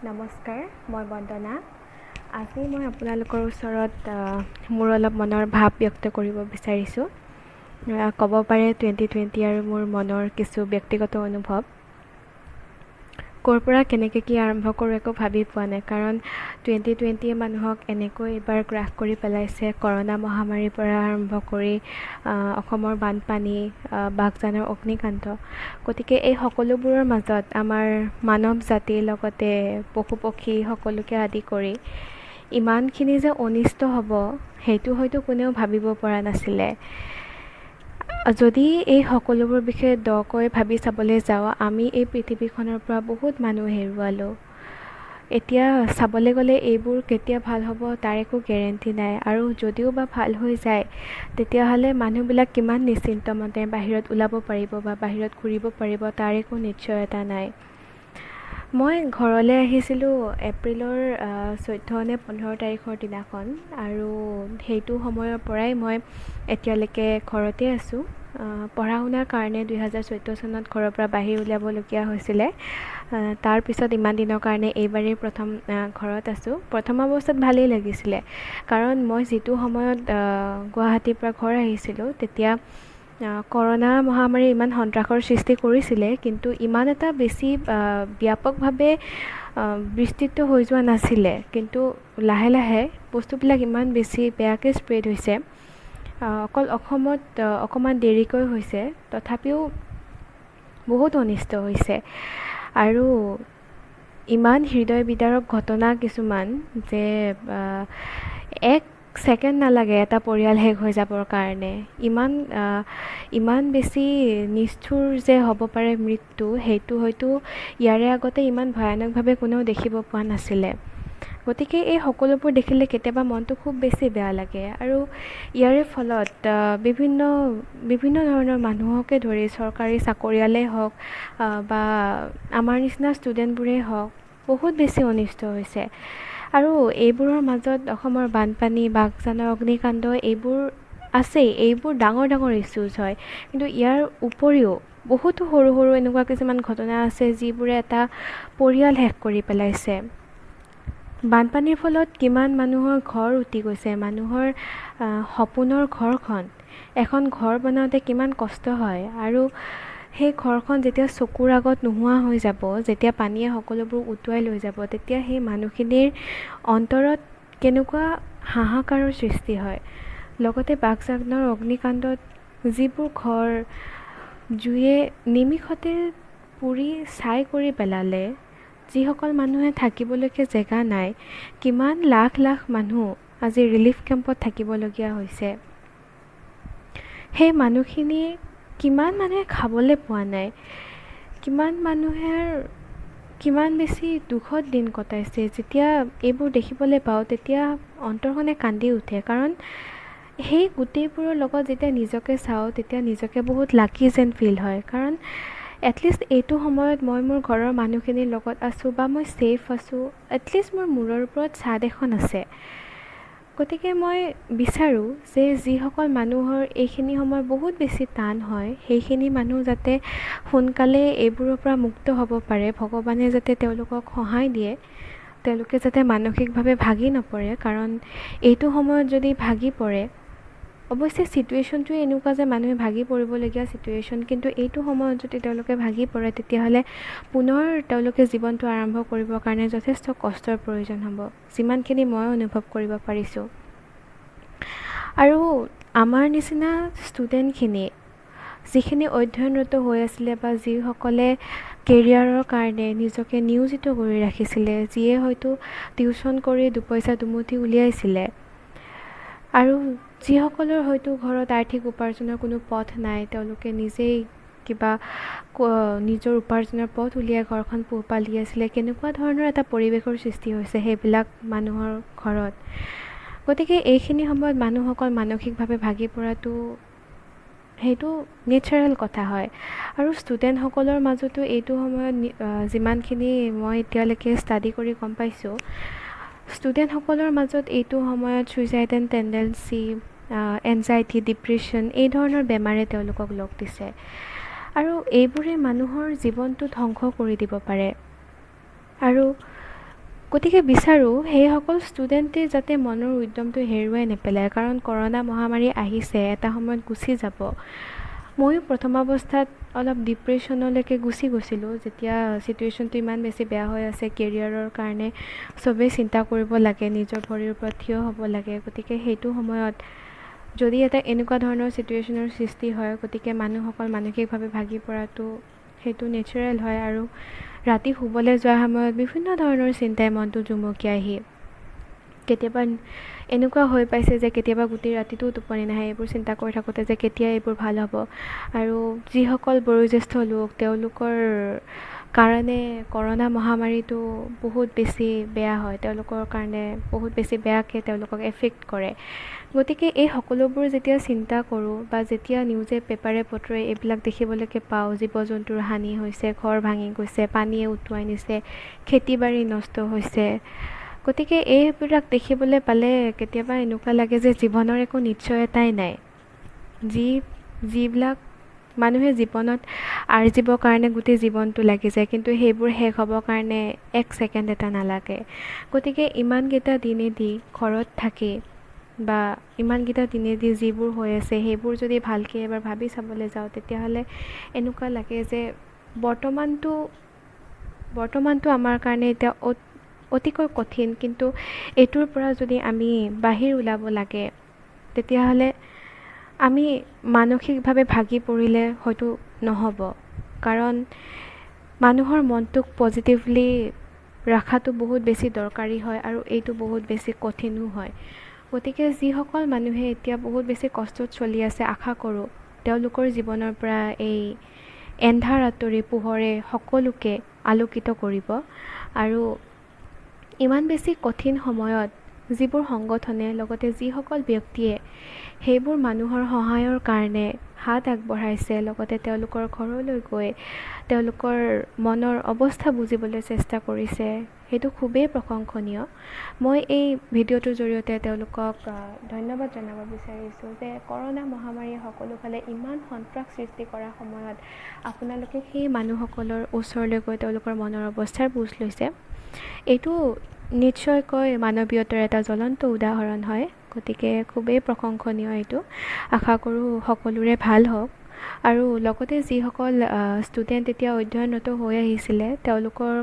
নমস্কাৰ, মই বন্দনা। আজি মই আপোনালোকৰ ওচৰত মোৰ অলপ মনৰ ভাৱ ব্যক্ত কৰিব বিচাৰিছোঁ। ক'ব পাৰে 2020 আৰু মোৰ মনৰ কিছু ব্যক্তিগত অনুভৱ। ক'ৰ পৰা কেনেকৈ কি আৰম্ভ কৰোঁ একো ভাবি পোৱা নাই, কাৰণ 2020য়ে মানুহক এনেকৈ এইবাৰ গ্ৰাস কৰি পেলাইছে। কৰোণা মহামাৰীৰ পৰা আৰম্ভ কৰি অসমৰ বানপানী, বাঘজানৰ অগ্নিকাণ্ড, গতিকে এই সকলোবোৰৰ মাজত আমাৰ মানৱ জাতিৰ লগতে পশু পক্ষী সকলোকে আদি কৰি ইমানখিনি যে অনিষ্ট হ'ব, সেইটো হয়তো কোনেও ভাবিব পৰা নাছিলে। যদি এই সকলোবোৰ বিষয়ে দকৈ ভাবি চাবলৈ যাওঁ, আমি এই পৃথিৱীখনৰ পৰা বহুত মানুহ হেৰুৱালোঁ। এতিয়া চাবলৈ গ'লে এইবোৰ কেতিয়া ভাল হ'ব তাৰ একো গেৰেণ্টি নাই, আৰু যদিও বা ভাল হৈ যায়, তেতিয়াহ'লে মানুহবিলাক কিমান নিশ্চিন্ত মতে বাহিৰত ওলাব পাৰিব বা বাহিৰত ঘূৰিব পাৰিব তাৰ একো নিশ্চয়তা নাই। মই ঘৰলৈ আহিছিলোঁ এপ্ৰিলৰ 14 নে 15 তাৰিখৰ দিনাখন, আৰু সেইটো সময়ৰ পৰাই মই এতিয়ালৈকে ঘৰতে আছোঁ। পঢ়া শুনাৰ কাৰণে 2014 চনত ঘৰৰ পৰা বাহিৰ উলিয়াবলগীয়া হৈছিলে। তাৰপিছত ইমান দিনৰ কাৰণে এইবাৰেই প্ৰথম ঘৰত আছোঁ। প্ৰথম অৱস্থাত ভালেই লাগিছিলে, কাৰণ মই যিটো সময়ত গুৱাহাটীৰ পৰা ঘৰ আহিছিলোঁ, তেতিয়া কৰোণা মহামাৰী ইমান সন্ত্ৰাসৰ সৃষ্টি কৰিছিলে, কিন্তু ইমান এটা বেছি ব্যাপকভাৱে বিস্তৃত হৈ যোৱা নাছিলে। কিন্তু লাহে লাহে বস্তুবিলাক ইমান বেছি বেয়াকৈ স্প্ৰেড হৈছে। অকল অসমত অকণমান দেৰিকৈ হৈছে, তথাপিও বহুত অনিষ্ট হৈছে। আৰু ইমান হৃদয় বিদাৰক ঘটনা কিছুমান যে এক ছেকেণ্ড নালাগে এটা পৰিয়াল শেষ হৈ যাবৰ কাৰণে। ইমান বেছি নিষ্ঠুৰ যে হ'ব পাৰে মৃত্যু, সেইটো হয়তো ইয়াৰে আগতে ইমান ভয়ানকভাৱে কোনেও দেখিব পোৱা নাছিলে। গতিকে এই সকলোবোৰ দেখিলে কেতিয়াবা মনটো খুব বেছি বেয়া লাগে। আৰু ইয়াৰে ফলত বিভিন্ন বিভিন্ন ধৰণৰ মানুহকে ধৰি চৰকাৰী চাকৰিয়ালেই হওক বা আমাৰ নিচিনা ষ্টুডেণ্টবোৰেই হওক, বহুত বেছি অনিষ্ট হৈছে। আৰু এইবোৰৰ মাজত অসমৰ বানপানী, বাঘজানৰ অগ্নিকাণ্ড এইবোৰ আছেই, এইবোৰ ডাঙৰ ডাঙৰ ইছ্যুজ হয়। কিন্তু ইয়াৰ উপৰিও বহুতো সৰু সৰু এনেকুৱা কিছুমান ঘটনা আছে যিবোৰে এটা পৰিয়াল শেষ কৰি পেলাইছে। বানপানীৰ ফলত কিমান মানুহৰ ঘৰ উটি গৈছে, মানুহৰ সপোনৰ ঘৰখন, এখন ঘৰ বনাওঁতে কিমান কষ্ট হয়, আৰু সেই ঘৰখন যেতিয়া চকুৰ আগত নোহোৱা হৈ যাব, যেতিয়া পানীয়ে সকলোবোৰ উটুৱাই লৈ যাব, তেতিয়া সেই মানুহখিনিৰ অন্তৰত কেনেকুৱা হাহাকাৰৰ সৃষ্টি হয়। লগতে বাঘজানৰ অগ্নিকাণ্ডত যিবোৰ ঘৰ জুয়ে নিমিষতে পুৰি ছাই কৰি পেলালে, যিসকল মানুহে থাকিবলৈকে জেগা নাই, কিমান লাখ লাখ মানুহ আজি ৰিলিফ কেম্পত থাকিবলগীয়া হৈছে। সেই মানুহখিনি কিমান মানুহে খাবলৈ পোৱা নাই, কিমান মানুহে কিমান বেছি দুখত দিন কটাইছে। যেতিয়া এইবোৰ দেখিবলৈ পাওঁ, তেতিয়া অন্তৰখনে কান্দি উঠে, কাৰণ সেই গোটেইবোৰৰ লগত যেতিয়া নিজকে চাওঁ, তেতিয়া নিজকে বহুত লাকি যেন ফিল হয়। কাৰণ এটলিষ্ট এইটো সময়ত মই মোৰ ঘৰৰ মানুহখিনিৰ লগত আছোঁ বা মই ছেফ আছোঁ, এটলিষ্ট মোৰ মূৰৰ ওপৰত চাদ এখন আছে। গতিকে মই বিচাৰোঁ যে যিসকল মানুহৰ এইখিনি সময় বহুত বেছি টান হয়, সেইখিনি মানুহ যাতে সোনকালে এইবোৰৰ পৰা মুক্ত হ'ব পাৰে, ভগৱানে যাতে তেওঁলোকক সহায় দিয়ে, তেওঁলোকে যাতে মানসিকভাৱে ভাগি নপৰে। কাৰণ এইটো সময়ত যদি ভাগি পৰে, অৱশ্যে ছিটুৱেশ্যনটোৱে এনেকুৱা যে মানুহে ভাগি পৰিবলগীয়া ছিটুৱেশ্যন, কিন্তু এইটো সময়ত যদি তেওঁলোকে ভাগি পৰে, তেতিয়াহ'লে পুনৰ তেওঁলোকে জীৱনটো আৰম্ভ কৰিবৰ কাৰণে যথেষ্ট কষ্টৰ প্ৰয়োজন হ'ব, যিমানখিনি মই অনুভৱ কৰিব পাৰিছোঁ। আৰু আমাৰ নিচিনা ষ্টুডেণ্টখিনি, যিখিনি অধ্যয়নৰত হৈ আছিলে বা যিসকলে কেৰিয়াৰৰ কাৰণে নিজকে নিয়োজিত কৰি ৰাখিছিলে, যিয়ে হয়তো টিউশ্যন কৰি দুপইচা দুমুঠি উলিয়াইছিলে, আৰু যিসকলৰ হয়তো ঘৰত আৰ্থিক উপাৰ্জনৰ কোনো পথ নাই, তেওঁলোকে নিজেই কিবা নিজৰ উপাৰ্জনৰ পথ উলিয়াই ঘৰখন পোহপাল দি আছিলে, কেনেকুৱা ধৰণৰ এটা পৰিৱেশৰ সৃষ্টি হৈছে সেইবিলাক মানুহৰ ঘৰত। গতিকে এইখিনি সময়ত মানুহসকল মানসিকভাৱে ভাগি পৰাটো সেইটো নেচাৰেল কথা হয়। আৰু ষ্টুডেণ্টসকলৰ মাজতো এইটো সময়ত যিমানখিনি মই এতিয়ালৈকে ষ্টাডি কৰি গম পাইছোঁ, ষ্টুডেণ্টসকলৰ মাজত এইটো সময়ত ছুইচাইডেল টেণ্ডেঞ্চি, এনজাইটি, ডিপ্ৰেশ্যন এই ধৰণৰ বেমাৰে তেওঁলোকক লগ দিছে, আৰু এইবোৰে মানুহৰ জীৱনটো ধ্বংস কৰি দিব পাৰে। আৰু গতিকে বিচাৰোঁ সেইসকল ষ্টুডেণ্টে যাতে মনৰ উদ্যমটো হেৰুৱাই নেপেলায়, কাৰণ কৰোণা মহামাৰী আহিছে, এটা সময়ত গুচি যাব। ময়ো প্ৰথমাৱস্থাত অলপ ডিপ্ৰেশ্যনলৈকে গুচি গৈছিলোঁ, যেতিয়া চিটুৱেশ্যনটো ইমান বেছি বেয়া হৈ আছে। কেৰিয়াৰৰ কাৰণে চবেই চিন্তা কৰিব লাগে, নিজৰ ভৰিৰ ওপৰত থিয় হ'ব লাগে। গতিকে সেইটো সময়ত যদি এটা এনেকুৱা ধৰণৰ চিটুৱেশ্যনৰ সৃষ্টি হয়, গতিকে মানুহসকল মানসিকভাৱে ভাগি পৰাটো সেইটো নেচাৰেল হয়। আৰু ৰাতি শুবলৈ যোৱাৰ সময়ত বিভিন্ন ধৰণৰ চিন্তাই মনটো জুমুকিয়াইহি। কেতিয়াবা এনেকুৱা হৈ পাইছে যে কেতিয়াবা গোটেই ৰাতিটোও টোপনি নাহে, এইবোৰ চিন্তা কৰি থাকোঁতে যে কেতিয়া এইবোৰ ভাল হ'ব। আৰু যিসকল বয়োজ্যেষ্ঠ লোক, তেওঁলোকৰ কাৰণে কৰোণা মহামাৰীটো বহুত বেছি বেয়া হয়, তেওঁলোকৰ কাৰণে বহুত বেছি বেয়াকৈ তেওঁলোকক এফেক্ট কৰে। গতিকে এই সকলোবোৰ যেতিয়া চিন্তা কৰোঁ বা যেতিয়া নিউজে পেপাৰে পত্ৰই এইবিলাক দেখিবলৈকে পাওঁ, জীৱ জন্তুৰ হানি হৈছে, ঘৰ ভাঙি গৈছে, পানীয়ে উটুৱাই নিছে, খেতি বাৰী নষ্ট হৈছে, গতিকে এইবিলাক দেখিবলৈ পালে কেতিয়াবা এনেকুৱা লাগে যে জীৱনৰ একো নিশ্চয়তাই নাই। যিবিলাক মানুহে জীৱনত আৰ্জিবৰ কাৰণে গোটেই জীৱনটো লাগি যায়, কিন্তু সেইবোৰ শেষ হ'বৰ কাৰণে এক ছেকেণ্ড এটা নালাগে। গতিকে ইমানকেইটা দিনেদি ঘৰত থাকি বা ইমানকেইটা দিনেদি যিবোৰ হৈ আছে, সেইবোৰ যদি ভালকৈ এবাৰ ভাবি চাবলৈ যাওঁ, তেতিয়াহ'লে এনেকুৱা লাগে যে বৰ্তমানটো আমাৰ কাৰণে এতিয়া অতিকৈ কঠিন, কিন্তু এইটোৰ পৰা যদি আমি বাহিৰ ওলাব লাগে, তেতিয়াহ'লে আমি মানসিকভাৱে ভাগি পৰিলে হয়তো নহ'ব, কাৰণ মানুহৰ মনটোক পজিটিভলি ৰখাটো বহুত বেছি দৰকাৰী হয় আৰু এইটো বহুত বেছি কঠিনো হয়। গতিকে যিসকল মানুহে এতিয়া বহুত বেছি কষ্টত চলি আছে, আশা কৰোঁ তেওঁলোকৰ জীৱনৰ পৰা এই এন্ধাৰ আঁতৰি পোহৰে সকলোকে আলোকিত কৰিব। আৰু ইমান বেছি কঠিন সময়ত যিবোৰ সংগঠনে, লগতে যিসকল ব্যক্তিয়ে সেইবোৰ মানুহৰ সহায়ৰ কাৰণে হাত আগবঢ়াইছে, লগতে তেওঁলোকৰ ঘৰলৈ গৈ তেওঁলোকৰ মনৰ অৱস্থা বুজিবলৈ চেষ্টা কৰিছে, সেইটো খুবেই প্ৰশংসনীয়। মই এই ভিডিঅ'টোৰ জৰিয়তে তেওঁলোকক ধন্যবাদ জনাব বিচাৰিছোঁ যে কৰোণা মহামাৰীয়ে সকলোফালে ইমান সন্ত্ৰাস সৃষ্টি কৰাৰ সময়ত আপোনালোকে সেই মানুহসকলৰ ওচৰলৈ গৈ তেওঁলোকৰ মনৰ অৱস্থাৰ বুজ লৈছে। এইটো নিশ্চয়কৈ মানৱীয়তাৰ এটা জ্বলন্ত উদাহৰণ হয়। গতিকে খুবেই প্ৰশংসনীয় এইটো। আশা কৰোঁ সকলোৰে ভাল হওক। আৰু লগতে যিসকল ষ্টুডেণ্ট এতিয়া অধ্যয়নৰত হৈ আহিছিলে, তেওঁলোকৰ,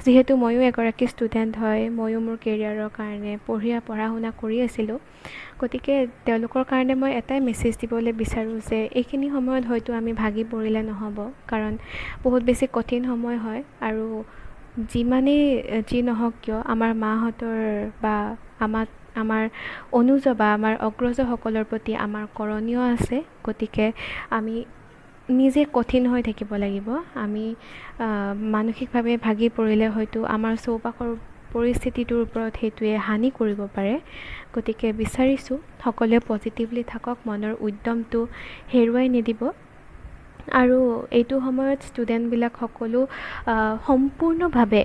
যিহেতু ময়ো এগৰাকী ষ্টুডেণ্ট হয়, ময়ো মোৰ কেৰিয়াৰৰ কাৰণে পঢ়া শুনা কৰি আছিলোঁ, গতিকে তেওঁলোকৰ কাৰণে মই এটাই মেছেজ দিবলৈ বিচাৰোঁ যে এইখিনি সময়ত হয়তো আমি ভাগি পৰিলে নহ'ব, কাৰণ বহুত বেছি কঠিন সময় হয়। আৰু যিমানেই যি নহওক কিয়, আমাৰ মাহঁতৰ বা আমাৰ অনুজ বা আমাৰ অগ্ৰজসকলৰ প্ৰতি আমাৰ কৰণীয় আছে। গতিকে আমি নিজে কঠিন হৈ থাকিব লাগিব। আমি মানসিকভাৱে ভাগি পৰিলে হয়তো আমাৰ চৌপাশৰ পৰিস্থিতিটোৰ ওপৰত সেইটোৱে হানি কৰিব পাৰে। গতিকে বিচাৰিছোঁ সকলোৱে পজিটিভলি থাকক, মনৰ উদ্যমটো হেৰুৱাই নিদিব। আৰু এইটো সময়ত ষ্টুডেণ্টবিলাক সকলো সম্পূৰ্ণভাৱে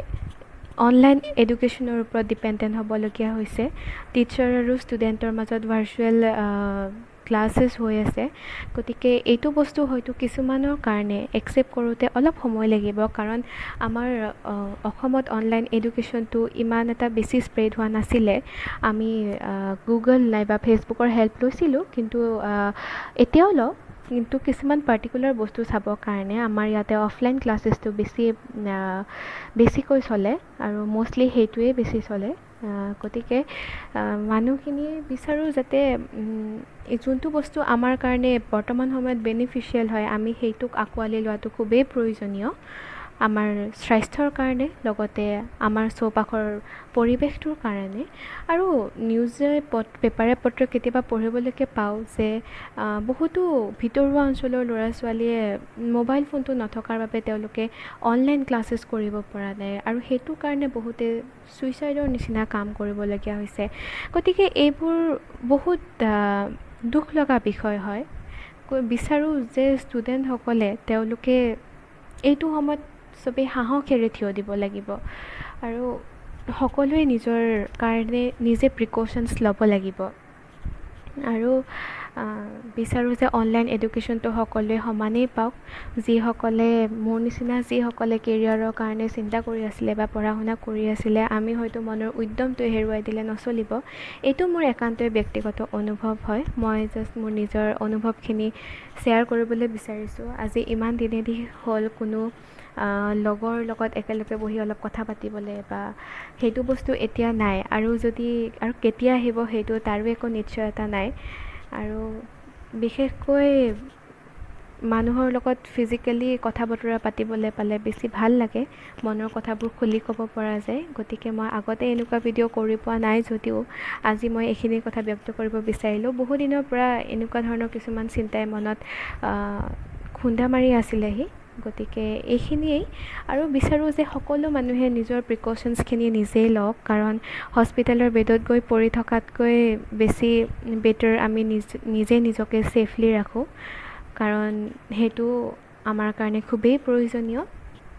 অনলাইন এডুকেশ্যনৰ ওপৰত ডিপেণ্ডেণ্ট হ'বলগীয়া হৈছে। টিচাৰ আৰু ষ্টুডেণ্টৰ মাজত ভাৰ্চুৱেল ক্লাছেছ হৈ আছে। গতিকে এইটো বস্তু হয়তো কিছুমানৰ কাৰণে একচেপ্ট কৰোঁতে অলপ সময় লাগিব, কাৰণ আমাৰ অসমত অনলাইন এডুকেশ্যনটো ইমান এটা বেছি স্প্ৰেড হোৱা নাছিলে। আমি গুগল নাইবা ফেচবুকৰ হেল্প লৈছিলোঁ, কিন্তু এতিয়াও লওঁ, কিন্তু কিছুমান পাৰ্টিকুলাৰ বস্তু চাবৰ কাৰণে আমাৰ ইয়াতে অফলাইন ক্লাছেছটো বেছিকৈ চলে আৰু ম'ষ্টলি সেইটোৱেই বেছি চলে। গতিকে মানুহখিনিয়ে বিচাৰোঁ যাতে যোনটো বস্তু আমাৰ কাৰণে বৰ্তমান সময়ত বেনিফিচিয়েল হয়, আমি সেইটোক আঁকোৱালি লোৱাটো খুবেই প্ৰয়োজনীয় আমাৰ স্বাস্থ্যৰ কাৰণে, লগতে আমাৰ চৌপাশৰ পৰিৱেশটোৰ কাৰণে। আৰু নিউজে পেপাৰে পত্ৰ কেতিয়াবা পঢ়িবলৈকে পাওঁ যে বহুতো ভিতৰুৱা অঞ্চলৰ ল'ৰা ছোৱালীয়ে মোবাইল ফোনটো নথকাৰ বাবে তেওঁলোকে অনলাইন ক্লাছেছ কৰিব পৰা নাই আৰু সেইটো কাৰণে বহুতে ছুইচাইডৰ নিচিনা কাম কৰিবলগীয়া হৈছে। গতিকে এইবোৰ বহুত দুখ লগা বিষয় হয়। বিচাৰোঁ যে ষ্টুডেণ্টসকলে তেওঁলোকে এইটো সময়ত চবেই সাহসেৰে থিয় দিব লাগিব আৰু সকলোৱে নিজৰ কাৰণে নিজে প্ৰিকশ্যনছ ল'ব লাগিব। আৰু বিচাৰোঁ যে অনলাইন এডুকেশ্যনটো সকলোৱে সমানেই পাওক। যিসকলে মোৰ নিচিনা, যিসকলে কেৰিয়াৰৰ কাৰণে চিন্তা কৰি আছিলে বা পঢ়া শুনা কৰি আছিলে, আমি হয়তো মনৰ উদ্যমটো হেৰুৱাই দিলে নচলিব। এইটো মোৰ একান্তই ব্যক্তিগত অনুভৱ হয়। মই জাষ্ট মোৰ নিজৰ অনুভৱখিনি শ্বেয়াৰ কৰিবলৈ বিচাৰিছোঁ। আজি ইমান দিনেদি হ'ল, কোনো লগৰ লগত একেলগে বহি অলপ কথা পাতিবলৈ বা সেইটো বস্তু এতিয়া নাই, আৰু যদি আৰু কেতিয়া আহিব সেইটো তাৰো একো নিশ্চয়তা নাই। আৰু বিশেষকৈ মানুহৰ লগত ফিজিকেলি কথা বতৰা পাতিবলৈ পালে বেছি ভাল লাগে, মনৰ কথাবোৰ খুলি ক'ব পৰা যায়। গতিকে মই আগতে এনেকুৱা ভিডিঅ' কৰি পোৱা নাই যদিও আজি মই এইখিনি কথা ব্যক্ত কৰিব বিচাৰিলোঁ। বহুদিনৰ পৰা এনেকুৱা ধৰণৰ কিছুমান চিন্তাই মনত খুন্দা মাৰি আছিলেহি। গতিকে এইখিনিয়েই। আৰু বিচাৰোঁ যে সকলো মানুহে নিজৰ প্ৰিকশ্যনছখিনি নিজেই লওক, কাৰণ হস্পিটেলৰ বেডত গৈ পৰি থকাতকৈ বেছি বেটাৰ আমি নিজে নিজকে ছেফলি ৰাখোঁ, কাৰণ সেইটো আমাৰ কাৰণে খুবেই প্ৰয়োজনীয়।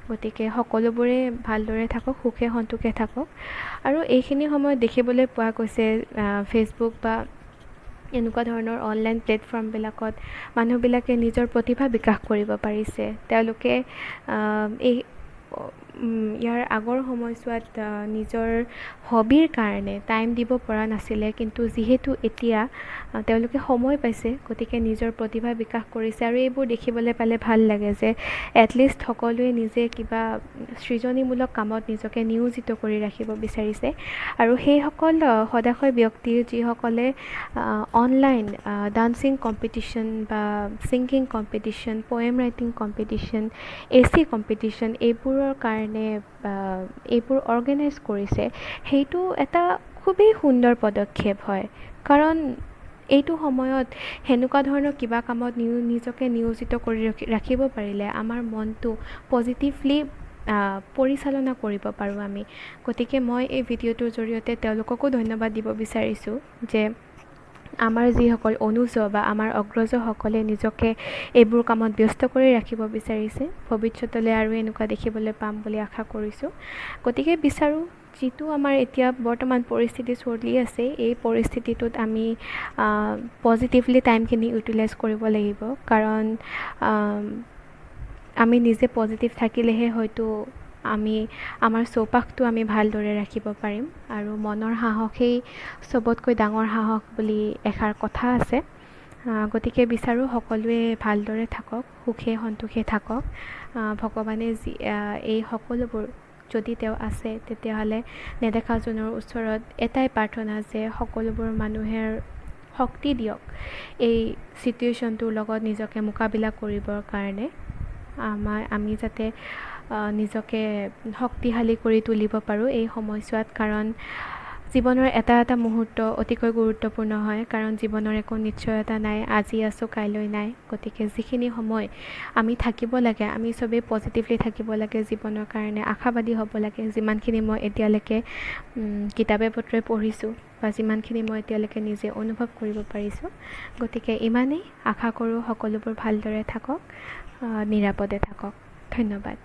গতিকে সকলোবোৰে ভালদৰে থাকক, সুখে সন্তোষে থাকক। আৰু এইখিনি সময়ত দেখিবলৈ পোৱা গৈছে, ফেচবুক বা এনেকুৱা ধৰণৰ অনলাইন প্লেটফৰ্মবিলাকত মানুহবিলাকে নিজৰ প্ৰতিভা বিকাশ কৰিব পাৰিছে। তেওঁলোকে এই ইয়াৰ আগৰ সময়ছোৱাত নিজৰ হবিৰ কাৰণে টাইম দিব পৰা নাছিলে, কিন্তু যিহেতু এতিয়া তেওঁলোকে সময় পাইছে, গতিকে নিজৰ প্ৰতিভা বিকাশ কৰিছে। আৰু এইবোৰ দেখিবলৈ পালে ভাল লাগে যে এটলিষ্ট সকলোৱে নিজে কিবা সৃজনীমূলক কামত নিজকে নিয়োজিত কৰি ৰাখিব বিচাৰিছে। আৰু সেইসকল সদাশয় ব্যক্তি যিসকলে অনলাইন ডান্সিং কম্পিটিশ্যন বা singing competition, poem writing competition, essay competition এইবোৰৰ কাৰণে এইবোৰ অৰ্গেনাইজ কৰিছে, সেইটো এটা খুবেই সুন্দৰ পদক্ষেপ হয়। কাৰণ এইটো সময়ত সেনেকুৱা ধৰণৰ কিবা কামত নিজকে নিয়োজিত কৰি ৰাখিব পাৰিলে আমাৰ মনটো পজিটিভলি পৰিচালনা কৰিব পাৰোঁ আমি। গতিকে মই এই ভিডিঅ'টোৰ জৰিয়তে তেওঁলোককো ধন্যবাদ দিব বিচাৰিছোঁ যে আমাৰ যিসকল অনুজ বা আমাৰ অগ্ৰজসকলে নিজকে এইবোৰ কামত ব্যস্ত কৰি ৰাখিব বিচাৰিছে, ভৱিষ্যতলৈ আৰু এনেকুৱা দেখিবলৈ পাম বুলি আশা কৰিছোঁ। গতিকে বিচাৰোঁ যিটো আমাৰ এতিয়া বৰ্তমান পৰিস্থিতি চলি আছে, এই পৰিস্থিতিটোত আমি পজিটিভলি টাইমখিনি ইউটিলাইজ কৰিব লাগিব, কাৰণ আমি নিজে পজিটিভ থাকিলেহে হয়তো আমি আমাৰ চৌপাশটো আমি ভালদৰে ৰাখিব পাৰিম। আৰু মনৰ সাহসেই চবতকৈ ডাঙৰ সাহস বুলি এষাৰ কথা আছে। গতিকে বিচাৰোঁ সকলোৱে ভালদৰে থাকক, সুখে সন্তোষে থাকক। ভগৱানে যি এই সকলোবোৰ যদি তেওঁ আছে, তেতিয়াহ'লে নেদেখাজনৰ ওচৰত এটাই প্ৰাৰ্থনা যে সকলোবোৰ মানুহে শক্তি দিয়ক এই চিটুৱেশ্যনটোৰ লগত নিজকে মোকাবিলা কৰিবৰ কাৰণে। আমি যাতে নিজকে শক্তিশালী কৰি তুলিব পাৰোঁ এই সময়ছোৱাত, কাৰণ জীৱনৰ এটা এটা মুহূৰ্ত অতিকৈ গুৰুত্বপূৰ্ণ হয়, কাৰণ জীৱনৰ একো নিশ্চয়তা নাই, আজি আছোঁ কাইলৈ নাই। গতিকে যিখিনি সময় আমি থাকিব লাগে, আমি চবেই পজিটিভলি থাকিব লাগে, জীৱনৰ কাৰণে আশাবাদী হ'ব লাগে। যিমানখিনি মই এতিয়ালৈকে কিতাপে পত্ৰই পঢ়িছোঁ বা যিমানখিনি মই এতিয়ালৈকে নিজে অনুভৱ কৰিব পাৰিছোঁ, গতিকে ইমানেই। আশা কৰোঁ সকলোবোৰ ভালদৰে থাকক, নিৰাপদে থাকক। ধন্যবাদ।